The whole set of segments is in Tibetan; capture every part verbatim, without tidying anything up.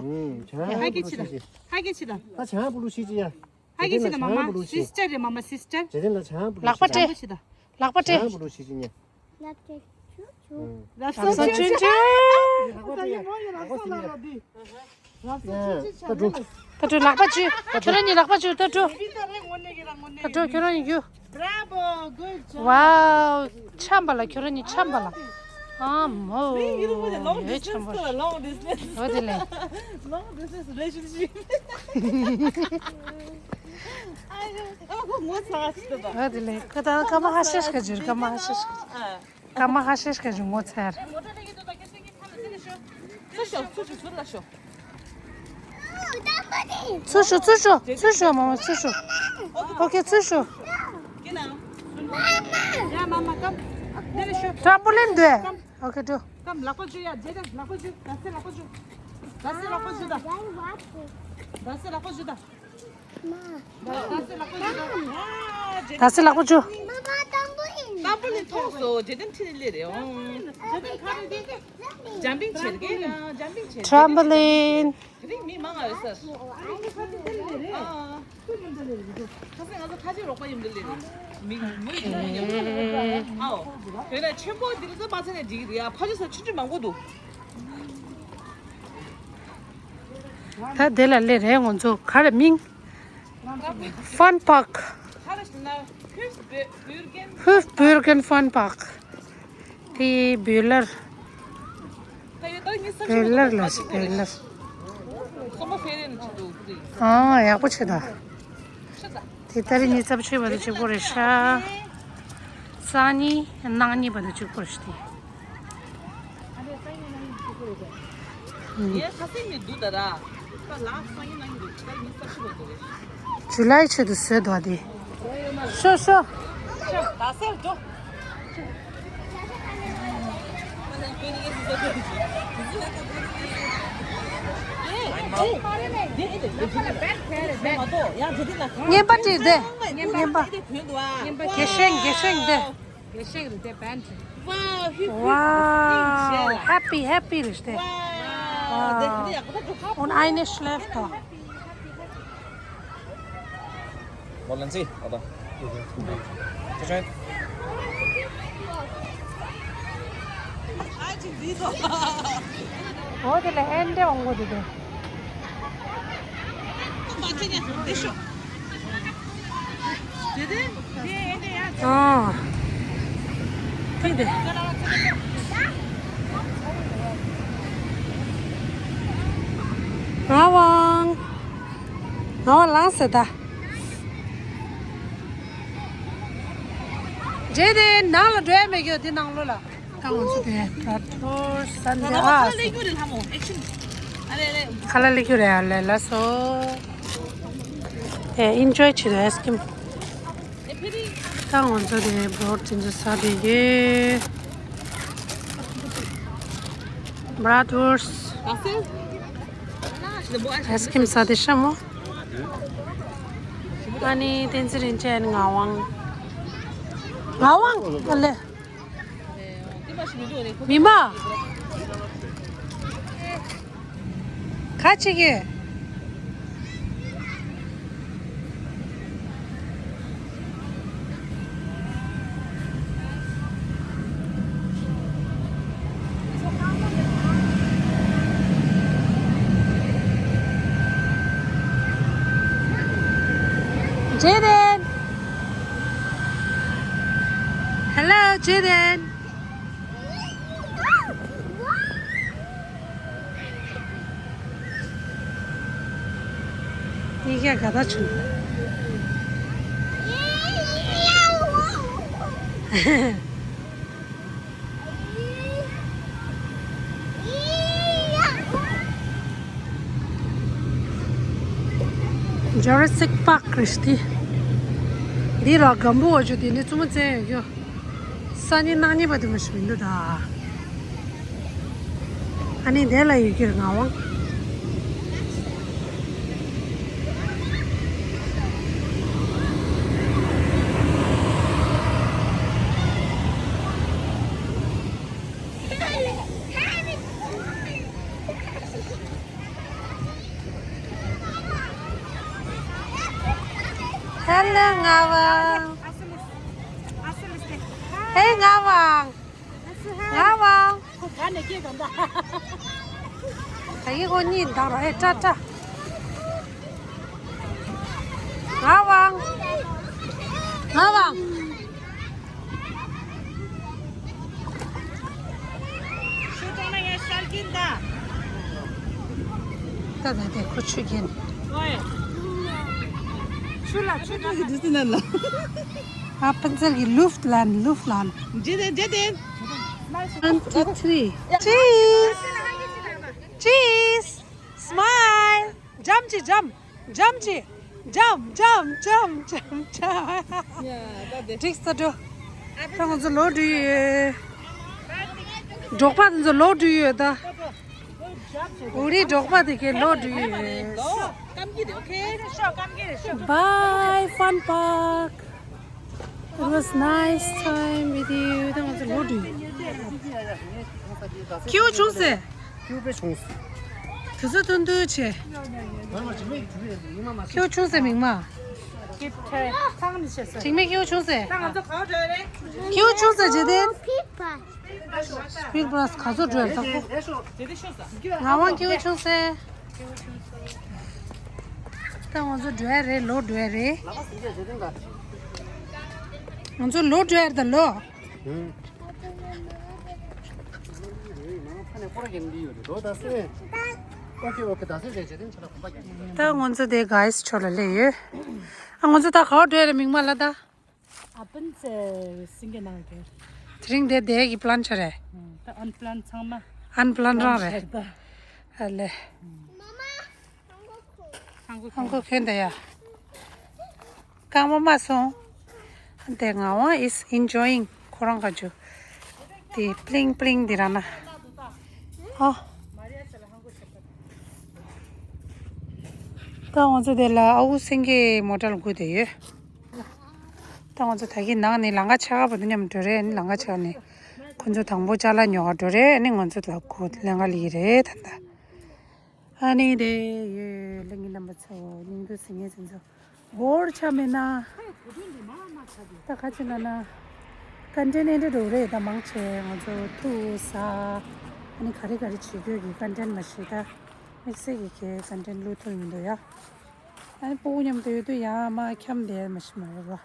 ཧ་གི་ཆི་ད། ཧ་གི་ཆི་ད། ད་ཆང་བུ་ལུ་ཤི་ཅི་ཡ། ཧ་གི་ཆི་ད་མ་མ། སིས་ཊར་རེད་མ་མ། སིས་ཊར། ཇེ་དེན་ལ་ཆང་བུ་ལུ་ལག་པ་སྤྲད། ལག་པ་སྤྲད། ཆང་བུ་ལུ་ཤི་ཅི་ཉེ། ལག་པ་སྤྲད། ལག་པ་སྤྲད། ལག་པ་སྤྲད། ད་དྲུ། ད་དྲུ་ལག་པ་ཅུ། ཁྱོད་རང་གཉིས་ལག་པ་ཅུ་ད་དྲུ། ད་དྲུ་ཁྱོད་རང་གཉིས་རྒྱུ། Bravo, good job. Wow, འཆམ་པ་ལ་ཁྱོད་རང་གཉིས་འཆམ་པ་ལ། ཨ་མོ། Long distance, long distance. འོ་དེ་ལས། Long distance relationship. ཨ་ཁོ་ངོ་ཚ་ཞིག་ད། འོ་དེ་ལས་ཁོ་ད་ཀ་མ་ཧ་ཤེས་ཀ་ཇུར་ཀ་མ་ཧ་ཤེས་ཀ། ཀ་མ་ཧ་ཤེས་ཀ་ཇུར་ངོ་ཚ་ཡར། ཚུར་ཤོག་ཚུར་ཤོག་ཚུར་ལ་ཤོག་ཚུར་ཤོག་ཚུར་ཤོག་ཚུར་ཤོག་མ་མ་ཚུར་ཤོག་ཨོ་ཁེ་ཚུར་ཤོག་ཡ་མ་མ་ཀམ། དེ་ལ་ཤོག་ཊམ་པོ་ལིན་འདུག་ཨོ་ཁེ་འགྲོ། ཀམ་ལག་པ་འཇུ་ཡ། ཇེ་དེན་ལག་པ་འཇུ། ད་སེ་ལག་པ་འཇུ། ད་སེ་ལག་པ་འཇུ་ད། ད་སེ་ལག་པ་འཇུ་ད། ད་སེ་ལག་པ་འཇུ། ཏམ་པོ་ལིན་མཐོང་སོང་། ཇེ་དེན་ཁྲིད་ནས་སླེབས་རེད། ཨོ། ཇམ་པིང་བྱེད་ཀྱི་ཡ། ཇམ་པིང་བྱེད་ཀྱི། ཊམ་པོ་ལིན། དེ་རིང་མི་མང་ང་ཡོད་ས། ཨ། ཁ་སང་ང་ཚོ་ཁ་ཆེ་རོགས་པ་ཡིན་འདི་ལས་རེད། མི་མི་ཡིན་ཡིན། ཨའོ། དེ་ན་ཆེན་པོ་འདི་ལ་ཚོད་མ་ཚད་ནས་འགྲིག་གི་རེད་ཡ། ཕ་ཆེ་ས་ཆུང་ཆུང་མང་པོ་འདུག་ད་དེ་ལ་སླེབས་རེད་ང་ཚོ། ག་རེ་མིང་། Fun Park. Hüpfburgen Fun Park. དེ་བོད་ལར། བོད་ལར་ལ་ཞིག་བོད་ལར། ཨ་ཡག་པོ་བྱེད་ད། དེ་ཏ་རིག་ཉི་ཤུ་རྩ་བཞི་བར་དུ་གཅིག་པོ་རེད་ཤག་སང་ཉིན་གནངས་ཉིན་བར་དུ་གཅིག་པོ་རེད་ཤག་དེ། ངའི་ཁ་སེང་ནི་འདུག་ད་ར། ད་ལ་སང་ཉིན་གནངས་ཉིན་འདུག་ད་ཉིན་གསར་ཤོག་འདུག་རེད། ཇུ་ལའི་ཆེད་དུ་བཟོས་འདུག་དེ། ཤོ་ཤོ། ད་སེར་འགྲོ། རྔན་པ་སྤྲད་དེ། རྔན་པ། རྒྱལ་སྲས་རྒྱལ་སྲས་དེ། Wow, happy, happy རེད་དེ། Wow. Und eine schläft da. Wollen Sie, oder? Schön. ཨོ་དེ་ལ་ཨེན་འདྲ་འོང་གོ་དེ་དེ། ཨོ། དེ་དེ། ང་དབང་། ང་དབང་ལངས་ཟེར་ད། རྗེས་དེ་ནང་ལ་འགྲོ་ཡ་མེད་གྱོ་དེ་ནང་ལོ་ལ། ཀ་ང་ཚོ་དེ་བྲ་ཐོར་ས་འདི་ཨ། ཁ་ལག་ལེགས་རྒྱུ་རེད་ལ་སོ། དེ་ཨིན་ཇོའི་བྱེད་དོ་ཨའི་སི་ཀྲིམ། ཀ་ང་ཚོ་དེ་བྲོ་ཐོར་ས་དེ་གི་བྲ་ཐོར་ས། ཨའི་སི་ཀྲིམ་ས་དེ་ཤ་མོ། ཨ་ནི་བསྟན་འཛིན་རིན་ཆེན་ངག་དབང་། ངག་དབང་ཨ་ལེ། མི་མ། ག་ཅིག་གི། Jaden. Hello, Jaden. ཡིག་ཡ་ག་ད་ཆུང་། Jurassic Park རེད་ཤག་འདི་ར་སྒམ་པོ་བ་ཅོ་དེ་ནི་བཙུན་མོ་བཙན་ཡོད་ཀྱོ། སང་ཉིན་གནངས་ཉིན་བར་དུ་མ་ཞིག་མི་འདུག་ད། ཨ་ནི་དེ་ལ་ཡོད་ཀྱི་རེད་ངག་དབང་། ལ་ངག་དབང་། ཧེ་ངག་དབང་། ངག་དབང་། ད་ཡིག་ཁོ་གཉིས་འདང་རོགས། ཧེ་ཏྲ་ཏྲ། ངག་དབང་། ངག་དབང་། ད་ད་དེ་ཁོ་ཆུ་རྐྱེན། ཆུ་ལ་ཆུ་ལ་ཆུ་གི་དུས་ན་ལ། ཨ་ཕན་ཚལ་གྱི་ལུཕ་ལན་ལུཕ་ལན། འཇེ་དེ་འཇེ་དེ། One, two, three. Cheese. Cheese. Smile. Jump ཅི་jump. Jump ཅི། Jump jump jump jump jump. ཡ་ད་དེ། འགྲིག་ས་འགྲོ། ད་ང་ཚོ་ལོག་འགྲོ་ཡོད། འབྲོག་པ་དེ་ཚོ་ལོག་འགྲོ་ཡོད་ད། འུ་རིའི་འབྲོག་པ་དེ་གས་ལོག་འགྲོ་ཡོད། Bye, fun park. It was nice time with you. ད་ང་ཚོ་ལོག་འགྲོ་ཡོད། ཁྱེའུ་བྱུང་ཟེ། ཁྱེའུ་དཔེ་བྱུང་། དུས་ཚོད་ཐུང་ཐུང་བྱས། ཁྱེའུ་བྱུང་ཟེ་མིག་དམར། འཇིགས་མེད་ཁྱེའུ་བྱུང་ཟེ། ཁྱེའུ་བྱུང་ཟེ་འཇིག་རྟེན། སྤིལ་པ་ག་ཚོད་འགྲོ་ཡ་ཚ་པོ། ངག་དབང་ཁྱེའུ་བྱུང་ཟེ། ད་ང་ཚོ་འགྲོ་ཡ་རེད། ལོག་འགྲོ་ཡ་རེད། ང་ཚོ་ལོག་འགྲོ་ཡ་རེད་ད་ལོ། ད་ང་ཚོ་དེ་གྷའིས་ཕྱོགས་ལ་སླེབས་ཡོད། ཨ་ང་ཚོ་ད་ག་བར་འགྲོ་ཡ་རེད་མིག་དམར་ལ་ད། ཨ་པན་ཚེ་སེང་གེ་ནང་གི། དེ་རིང་དེ་དེ་གི་པི་ལན་ཆ་རེད། ད་ཨན་པི་ལན་ཚང་མ། ཨན་པི་ལན་རང་རེད། ད་ཨ་ལེ། ཧང་གོ་ཁྱོད་འདི་ཡ། རྐང་པ་མ་སོང་། དེ་ངག་དབང་is enjoying ཁོ་རང་ག་ཅུ། དེ་པི་ལིང་པི་ལིང་དེ་ར་ན། ཨ། ད་ང་ཚོ་དེ་ལ་ཨ་ཁུ་སེང་གེ་མོ་ཊ་ལ་སྒུག་བསྡད་ཡོད། ད་ང་ཚོ་ད་གིན་ནང་ནས་ལམ་ཁ་ཕྱེད་ཀ་བར་དུ་མཉམ་འགྲོ་རེད། ཨ་ནི་ལམ་ཁ་ཕྱེད་ཀ་ནས་ཁོ་ཚོ་དང་པོ་ཅ་ལག་ཉོ་ག་འགྲོ་རེད། ཨ་ནི་ང་ཚོ་ལ་སྒུག་ལམ་ཁ་ལ་ཡོད་རེད་ད་ལྟ། ཨ་ནི་དེ་ཡོད་ལས་ངན་རྣམ་པ་ཚོ། སྙིང་སྡུག་ཟེར་མཁན་ཚོ་འབོར་ཆ་མེད་ན། ད་ཁ་ཅིག་ན་ན་ཀོན་ཊེན་ཨེ་འདྲ་འགྲོ་རེད། ད་མང་ཆེ་ང་ཚོ་ཐུག་ཟ། ཨ་ནི་ག་རེ་ག་རེ་བྱེད་རྒྱུ་གི་ཀོན་ཊེན་མ་ཤེས་ད། དམིགས་བསལ་གྱི་ཁའི་ཀོན་ཊེན་བླུག་ཐུབ་མི་འདུག་ཡ། ཨ་ནི་སྤུ་གུ་མཉམ་དུ་ཡོད་དུས་ཡང་མ་འཁྱམས་བསྡད་མ་ཤེས་མ་རེད་པ།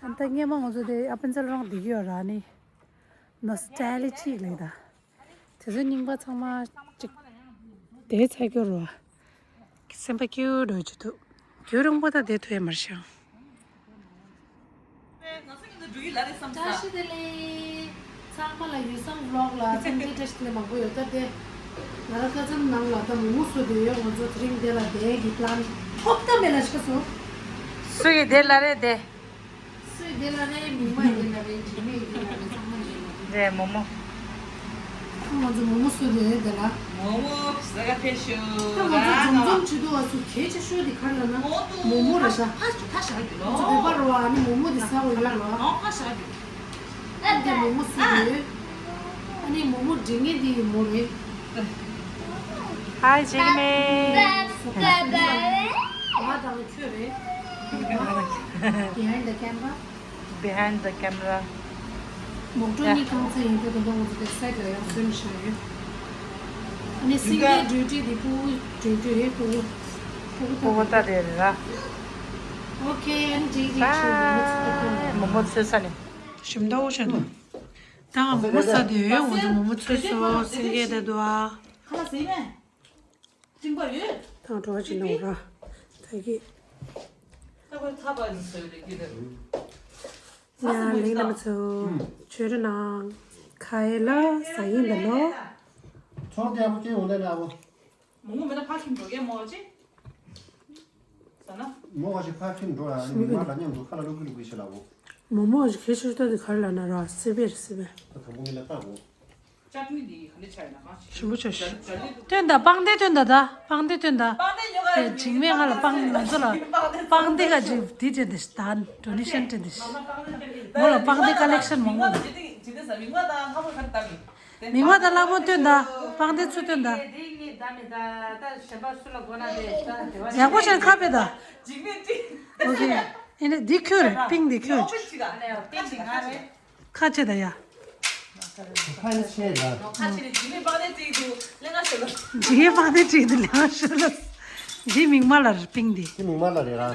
ཨ་ནི་ད་སྔས་མ་ང་ཚོ་དེ་ཨ་ཕན་ཚུན་རང་བསྡད་ཀྱི་ཡོད་ར། ཨ་ནི་ནོ་སི་ཊལ་ཇི་ལབ་ད། དེ་ཚོ་རྙིང་པ་ཚང་མ་ཅིག་བསྡད་ཚར་རྒྱུ་རེད་པ། སེམས་པ་སྐྱིད་པོ་འགྲོ་གི་འདུག་རྒྱུན་རིང་པོ་ད་བསྡད་ཐུབ་ཡ་མ་རེད་ཤག་བཀྲ་ཤིས་བདེ་ལེགས། ཚང་མ་ལ་ཡུལ་བཟང་བི་ལོག་ལ་འཚམས་འདྲི་བཀྲ་ཤིས་བདེ་ལེགས་མང་པོ་ཡོད། ད་དེ་ང་རང་ཁ་ཚང་ནང་ལ་ད་མོག་མོག་བཟོས་བསྡད་ཡོད། ང་ཚོ་དེ་རིང་དེ་ལ་བསྡད་ཀྱི་པི་ལན་ཐོབ་ཐབས་མེད་ལ་ཤི་སོང་། སུ་ཡིས་བསྡད་ལ་རེད་དེ། སུས་བསྡད་ལ་རེད། མིག་དམར་བསྡད་ལ་རེད། འཇིགས་མེད་བསྡད་ལ་རེད། ཚང་མ་བསྡད་ལ་རེད། རེད་མོག་མོག་ང་ཚོ་མོག་མོག་བཟོས་བསྡད་ཡོད་དེ་ལ། མོག་མོག་ཟ་ག་ཕེབས་ཤོག་ད་ང་ཚོ་འཛོམས་འཛོམས་བྱེད་དུས་བ་ཚོ་གལ་ཆེ་ཤོས་དེ་ག་རེ་ལབ་ན་མོག་མོག་རེད་ཤག་ཕ་ཕ་ཞག་གི་ལོ། ང་ཚོ་བོད་པ་རེད་པ། ཨ་ནི་མོག་མོག་དེ་ཟ་དགོས་ཡོད་རེད་པ། ཨོ་ཕ་ཞག་གི་ཨ་ནི་མོག་མོག་བཟོས་ཡོད། ཨ་ནི་མོག་མོག་འབྲི་མཁན་དེ་ཡི་མོ་རེད། Hi Jigme. ང་དང་ཁྱོད་རེད། Behind the camera. Behind the camera. མོག་ཊོ་གཉིས་གང་ཚ་ཡིན་དུས་ད་ལྟ་ང་ཚོ་དེ་སའེ་ཌི་ལ་ཡང་སོན་བཞག་ཡོད། ཨ་ནི་སེང་གེ་འགྲོས་འགྲིག་དེ་སྤུ་གུ་འགྲོས་འགྲིག་རེད། སྤུ་གུ་སྤུ་གུ་ལྟ་དེ་རེད་ར། ཨོ་ཁེ། ཨ་ནི་འགྲིག་འགྲིག་ཆུ་མོག་མོག་ཚོད་ཐུབ་ཐུབ། མོག་མོག་ཚོད་ས་ནས་ཞིམ་ཏོག་ཆ་འདུག་ད་ང་མོག་མོག་ཟ་དུས་ང་ཚོ་མོག་མོག་ཚོད་སོང་། སེང་གེ་ད་དུ་ཨ། ད་བྲོ་བ་ཅིག་གནང་ར། ད་གི། ཡ་ལེགས་ན་མ་ཚོ། བྱོས་ར་ནང་། ཁ་ཡེ་ལ་ཟ་ཡིན་ད་ལོ། ཚོགས་དེ་ཨ་བོ་སྐྱེ་འོང་ལེ་ལ་ཨ་བོ། མོག་མོག་མེད་ན་ཕར་ཁྱིམ་འགྲོ་གས་མོག་ཅི། ཟ་ན། མོག་ག་ཞིག་ཕར་ཁྱིམ་འགྲོ་ལ་ནི་མ་ལ་མཉམ་དུ་ཁ་ལ་ལུག་གི་ལུག་གི་ཤི་ལ་བོ། མོག་མོག་ག་ཞིག་ཁྱེད་ཤི་ལྟ་དེ་ག་རེ་ལ་ན་ར་སི་པེ་རེད་སི་པེ། ད་དང་པོ་ངས་ལ་ལྟ་བོ། ཅག་ནི་འདི་ག་འདྲ་ཆགས་ཡིན་ན་གང་ཞིག་ཞིམ་པོ་ཆགས་ཤག་སྟོན་དང་པང་གདན་སྟོན་དང་ད་པང་གདན་སྟོན་དང་། པང་གདན་ཉོ་ག་དེ་འཇིགས་མེད་ང་ལ་པང་ང་ཚོ་ལ་པང་གདན་ག་ཅིག་འདི་སྤྲད་དེ་ད་ཌོ་ནེ་ཤན་སྤྲད་དེ། མོ་ལ་པང་གདན་ཀ་ལེག་ཤན་མང་པོ་འདུག་མིག་དམར་དང་ལྷ་མོ་སྟོན་དང་པང་གདན་ཚུར་སྟོན་དང་། ཡག་པོ་བྱས་ཁ་ཕྱེ་དང་། ཨོ་ཁེ། ཨེ་ནས་འདི་ཁྱོད་རེད། པིང་འདི་ཁྱོད་རེད། ཁ་ཆེ་ད་ཡ། ཁ་ཆེ་ད་ཡ། ཁ་ཆེ་རེད། ཇི་མའི་པགས་ནས་བྲིས་འདུག་ལེན་ན་ཤེས་ལ། ཇི་མའི་པགས་ནས་བྲིས་འདུག་ལེན་ན་ཤེས་ལ། འདི་མིག་དམར་ལ་རེད། པིང་འདི། འདི་མིག་དམར་ལ་རེད་ར།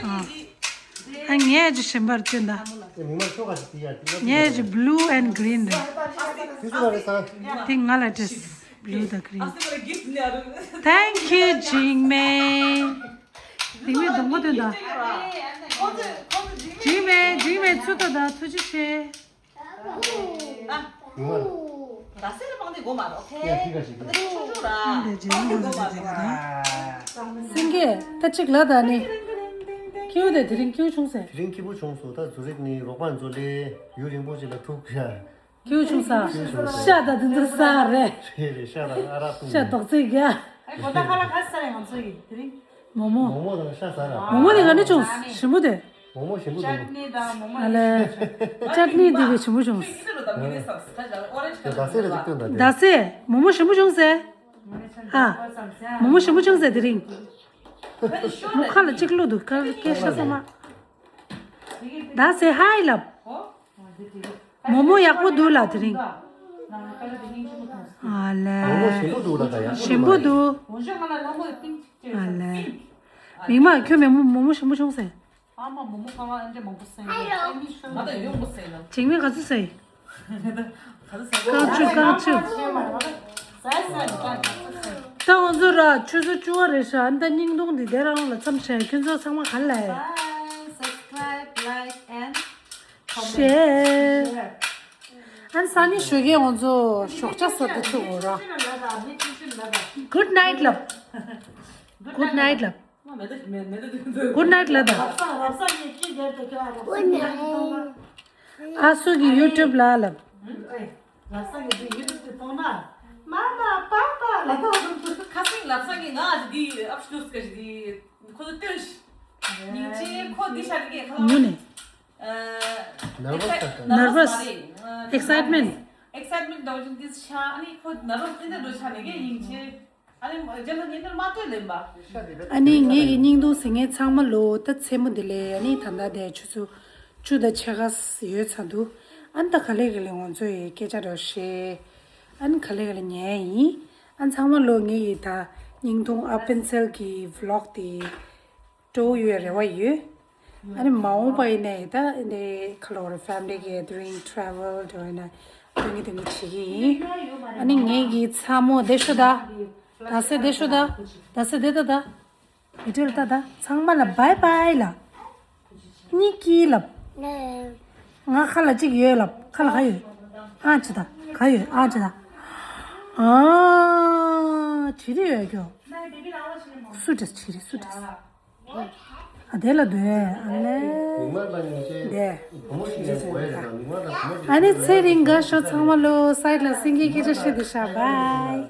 ཨ་ངས་ཅི་ཞིམ་པར་སྟོན་ད། འདི་མིག་དམར་ཤོག་ག་ཅིག་དེ་ཡ། ངས་ཅི་blue and green རེད། དེ་ཚོ་ལ་རེད་ས། དེ་ང་ལ་སྤྲད། Blue དང་green། Thank you ཇི་མའི། ཇི་མའི་སྡོང་པོ་སྟོན་ད། ཇི་མའི་ཇི་མའི་ཚུར་ལྟ་ད། ཐུགས་རྗེ་ཆེ། ཡུང་བ། ད་སེ་ར་པང་དེ་གོ་མ་རོ། ཁེ། ཡ་ཁི་ཁ་ཞིག་ད་ཆུ་ཆུ་ར། འདི་ཇི་མའི་གོ་མ་རོ། སེང་གེ་ད་གཅིག་ལ་ད་ནི། ཁྱེའུ་དེ་དེ་རིང་ཁྱེའུ་བྱུང་ཟེ། དེ་རིང་ཁྱེའུ་བྱུང་སོང་། ད་ཛུ་རིག་ནི་རོགས་པ་ཚོ་ལས་ཡུན་རིང་པོ་ཅིག་ལ་ཐུག་ཡ། ཁྱེའུ་བྱུང་ས། ཤ་ད་དེ་ཚོ་ས་རེད། རེད་རེད། ཤ་ད་ཨ་རག་ཏུ། ཤ་དོག་ཙེ་ག་ཨ་གོ་ད་ཁ་ལ་ཁ་ས་རེད་ང་ཚོ་ཡི་དེ་རིང་། མོག་མོག་མོག་མོག་དང་ཤ་ཟ་ར། མོག་མོག་དེ་ག་ནས་བྱུང་། ཞིམ་པོ་དེ། མོག་མོག་ཞིམ་པོ་འདུག་ཅཊ་ནི་དང་མོག་མོག་ཨ་ལས། ཅཊ་ནི་དེ་བས་ཞིམ་པོ་བྱུང་། དེ་ད་སེ་རེ་ཅིག་སྟོན་ད་དེ། ད་སེ། མོག་མོག་ཞིམ་པོ་བྱུང་ཟེ། ཨ། མོག་མོག་ཞིམ་པོ་བྱུང་ཟེ་དེ་རིང་། མོ་ཁ་ལ་གཅིག་བླུགས་འདུག་ཀ་ཀེ་ཤ་ས་མ། ད་སེ་ཧའི་ལབ། མོག་མོག་ཡག་པོ་འདུག་ལ་དེ་རིང་། ཨ་ལས། མོག་མོག་ཞིམ་པོ་འདུག་ལ་ད་ཡ། ཞིམ་པོ་འདུག་ཨ་ལས། མིག་དམར་ཁྱོད་མོག་མོག་མོག་མོག་ཞིམ་པོ་བྱུང་ཟེ། ཨ་མ་མོག་མོག་ཁ་བ་ཨ་འདྲ་མང་པོ་སེང་གེ་ཨ་ནི་ཤོ་ང་ད་ཡོང་པོ་སེང་ལ། ཇིང་མེ་ག་ཚོད་ཟེ། ག་ཚོད་ཟེ། རྐང་ཆུ་རྐང་ཆུ། ད་ང་ཚོ་ར་ཆུ་ཚོད་བཅུ་པ་རེད་ཤག་ཨ་ནི་ད་སྙིང་སྟོང་འདི་དེ་རང་ལ་མཚམས་བཞག་ཁྱོད་ཚོ་ཚང་མ་ག་ལ། Bye. Subscribe, like and share. ཨ་ནི་སང་ཉིན་ཞོགས་ཀས་ང་ཚོ་ཞོགས་ཇ་ཟ་ད་ཆུ་འོ་ར། Good night ལབ། Good night ལབ། Good night ལབ་ད། ཨ་སུ་གི་YouTube ལ་ལབ། ཁ་སང་ལབ་ས་གི་ང་ཨ་ཅེ་འདི་ཨབ་ཤུ་སྐད་ཅིག་འདི་ཁོ་ཚོ་སྟོན་ཤིག་ཉིན་ཆེ་ཁོ་འདི་ཤར་གི་ཁ་ལ། ཉུ་ནི། Nervous ད་ད། Nervous. Excitement. Excitement ད་བཞིན་འདི་ཤ་ཨ་ནི་ཁོ་nervous ཏན་ཏན་འགྲོ་ཤ་ནི་གི་ཉིན་ཆེ། ཨ་ནི་རྒྱ་ལ་ཉིན་ནོར་མ་ལྟོས་ལེན་པ། ཨ་ནི་ངེད་ཀྱི་སྙིང་སྡུག་ཟེར་མཁན་ཚང་མ་ལོ་ད་མཚན་མོ་འདི་ལས་ཨ་ནི་ད་ལྟ་དེ་ཆུ་ཚོད་བཅུ་དང་ཕྱེད་ཀ་ཡོལ་ཚར་འདུག་ཨ་ནི་ད་ག་ལེ་ག་ལེ་ང་ཚོ་ཡི་སྐད་ཆ་འདྲ་བཤད། ཨ་ནི་ག་ལེ་ག་ལེ་ཉན་ཡིན། ཨ་ནི་ཚང་མ་ལོ་ངེད་ཀྱི་ད་སྙིང་སྡུག་ཨ་པན་ཚལ་གྱི་vlog དེ་སྤྲོ་བོ་ཡོད་རེ་བ་ཡོད། ཨ་ནི་མ་འོངས་པ་ཡིན་ནའི་ད་འདི་ཁ་ལོ་རེ་family gathering travel དེ་བས་ན་དོན་གྱི་དོན་གྱི་བྱེད་ཀྱི་ཡིན། ཨ་ནི་ངེད་ཀྱི་ཚ་མོ་བསྡད་ཤོག་ད། ད་སེ་བསྡད་ཤོག་ད། ད་སེ་བསྡད་ད་ད། བི་ཌི་ཡོ་ལ་ལྟ་ད། ཚང་མ་ལ་bye bye ལ། གཉིད་སྐྱིད་ལབ། ང་ཁ་ལ་གཅིག་ཡོད་ལབ། ཁ་ལ་ག་ཡོད། ཨ་ཅི་ད། ག་ཡོད་ཨ་ཅི་ད། ཨ་ཅི་རེད་ཡོད་ཀྱོ། སུ་དྲས་ཅི་རེད་སུ་དྲས། ཨ་དེ་ལ་འདོད་ཨ་ལེ། མིག་དམར་ལ་ཉིན་བྱེད། དེ། བུ་མོ་ཞིག་ཡང་གོ་ཡ་རེད་ལ་མིག་དམར་ལ་བུ་མོ་ཞིག་ཨ་ནི་ཚེ་རིང་དགའ་ཤོག་ཚང་མ་ལོ། སའིཌ་ལ་སེང་གེ་སྐད་ཆ་བཤད་དེ་ཤག bye.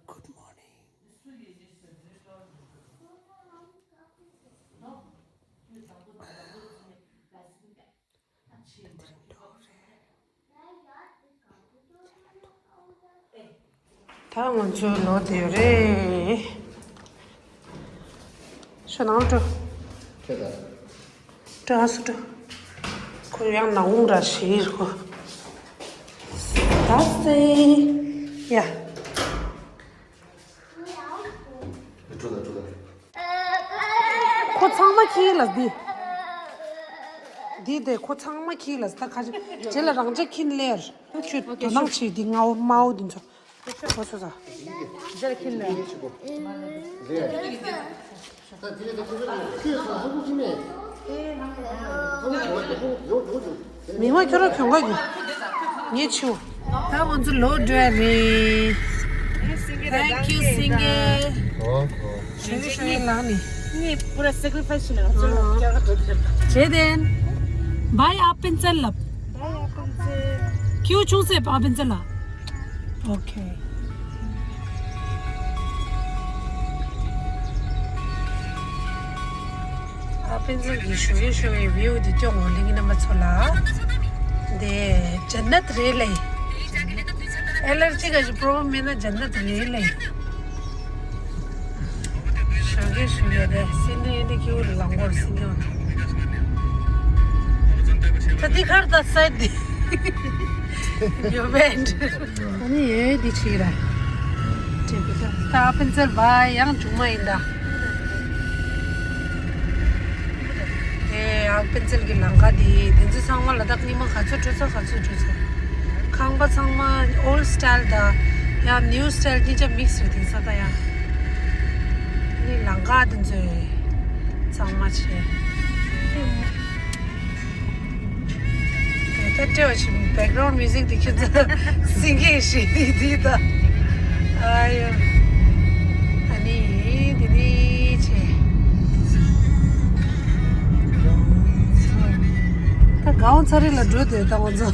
Good morning. ད་ང་ཚོའི་ལོ་དེ་རེད། ཤོ་ནང་འགྲོ། ཁྱེད་ལ། འགྲོ་ཨ་སུ་འགྲོ། ཁོ་ཡང་ནག་འོང་ར་ཞིག་ཁོ། ད་སེ། ཡ། འགྲོ་ད་འགྲོ་ད། ཁོ་ཚང་མ་ཁྱེར་ལ་འདི། འདི་དེ་ཁོ་ཚང་མ་ཁྱེར་ལ་ད་ཁ་ཅིག་རྗེས་ལ་རང་ཅག་ཁྱིན་ལེར། ཁྱོད་དོ་སྣང་བྱེད་འདི་ངའོ་མའོ་འདི་ཚོ། ཁོ་ཚོ་ས། རྗེས་ལ་ཁྱིན་ལེར། མི་མ་ཁྱོད་རང་གྱོང་ག་གྱོང་། ངས་ཆུ། ད་ང་ཚོ་ལོ་འགྲོ་ཡ་རེད། Thank you སེང་གེ། ཨོ་ཁོ། ཞོ་ཡི་ཞོ་ཡི་ལག་ནི། ངས་པུ་ར་སེ་ཀི་རི་ཕའི་སི་བྱས་ནས་ང་ཚོ་ལོ་སྐྱོ་ག་འགྲོ་དེ་རེད། བྱས་ཏེ། Bye ཨ་པན་ཚལ་ལབ། Bye ཨ་པན་ཚལ། ཁྱེའུ་ཆུང་སེ་ཨ་པན་ཚལ་ལ། Okay. ཨ་པན་ཙེལ་གྱི་ཞོགས་ཀས་ཞོགས་ཀས་བིའུ་འདི་སྐྱོང་འོང་ལིང་རྣམ་པ་ཚོ་ལ། འདི་ཇན་ནད་རེད་ལེ། ཨེ་ལར་ཇི་ག་ཞིག་པྲོབ་ལེམ་མེད་ན་ཇན་ནད་རེད་ལེ། ཞོགས་ཀས་ཞོགས་ཀས་རེད། སེ་འབྲས་འདི་ཁྱེའུ་རེ་ལང་གོར་སེ་འབྲས། ད་འདི་ཁར་ད་སའི་འདི། ཡོ་བན། ཨ་ནི་ཡོད་འདི་ཆི་ར། ད་ཨ་པན་ཙེལ་བ་ཡང་ཆུང་མ་ཡིན་ད། ཨེ་ཨ་པན་ཙེལ་གྱི་ལམ་ཁ་འདི་འདི་ཚོ་ཚང་མ་ལ་དྭགས་རྙིང་མ་ག་ཚོད་འགྲོ་ཚར་ག་ཚོད་འགྲོ་ཚར། ཁང་པ་ཚང་མ་ཨོལ་སི་ཊལ་དང་ཡང་ནིའུ་སི་ཊལ་གཉིས་ཆ་མིག་སི་རེད་དེང་སང་ད་ཡང་། ནི་ལམ་ཁ་འདི་ཚོ་ཚང་མ་བྱས། དེ་ལྟར་སྤྲེའུ་ཞིག་བེག་རའུན་མིའུ་ཟིག་དེ་ཁྱོད་ཚོ་སིང་གེ་ཞིག་དེ་དེ་ད། ཨ་ཡོ། ཨ་ནི་དེ་ནི་ཆེ། ད་གའོ་ཚ་རི་ལ་འགྲོ་དེ་ད་ང་ཚོ།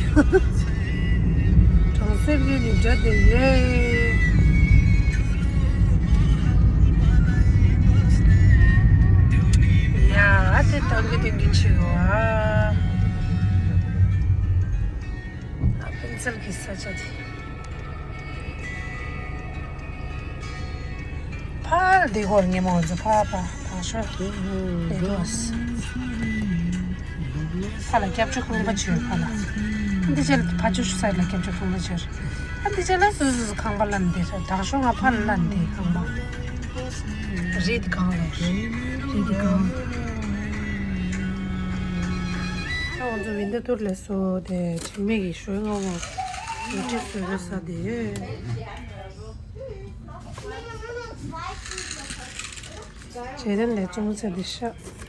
གྲོང་གསེབ་ཡུལ་ནས་འགྲོ་དེ་ཡོད། ཡ་ཨ་དེ་ཏང་གི་ཏང་གི་ཆེ་བ། ཨ་པན་ཙེལ་གྱི་ས་ཆ་དེ། ཕར་འདི་སྐོར་ཉེ་མོ་ཚོ་ཕར་ཕར་ཕར་ཤོག་དེ་འདུག་ཕར་ལ་སྐྱབས་བཅོལ་ཁང་པ་བྱོས་ཕར་ལ། འདི་ཆ་ལ་ཕར་ཕྱོགས་ཤོག་སའི་ལ་སྐྱབས་བཅོལ་ཁང་པ་བྱོས། ཨ་འདི་ཆ་ལ་སོ་སོ་སོ་ཁང་པ་ལ་འདི་ར་དྲག་ཤོག་ང་ཕར་ལ་འདི་ཁང་པ། རེད་གང་ལ་རེད་གང་། ད་ང་ཚོ་ཝིན་ཏར་ཊུར་ལས་སོ་དེ་དྲི་མེད་ཀྱི་ཞོལ་ངོ་ངོ་ཡོད་ཀྱི་བཟོས་པའི་ས་དེ། རྗེས་དྲན་ལས་བཙོང་ཚད་དེ་ཤ།